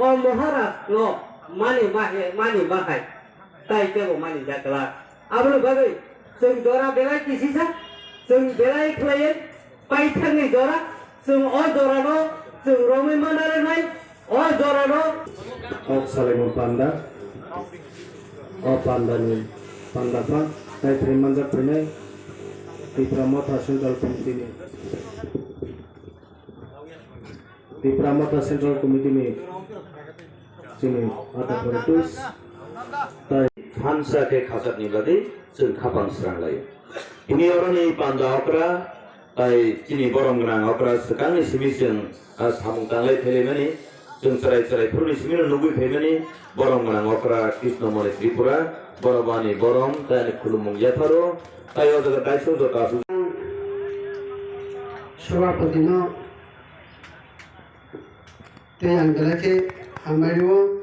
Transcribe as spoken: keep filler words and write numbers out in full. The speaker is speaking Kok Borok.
O Maharaj no mani ma he, mani ma hai, tai kebo mani jakla. Aboni bagwi chwng jora belai kisisa, chwng belai khlaiwi paithakni jora, chwng o jorano chwng romwi manarwnai, o jorano. O salaimung panda, o pandani panda pha, tai phai manjak phainai Tipra Motha Central Committee ni. Tipra Motha Central Committee ni chini ata politus tai thansa khe khachakni bagwi chwng khapang srang laio. Tini oroni panda okra tai chini borom gwnang okra swkangni simi chwng a samung tanglai phailaimani, chwng chwrai chwrai phuruni simino nugwi phaimani borom gwnang okra Krishnamoni Tripura, borobani borom tai ani khulumung yapharo tai o jaga daiso jota aswk. Sabhapati no tei ang belai khe hambai rwo.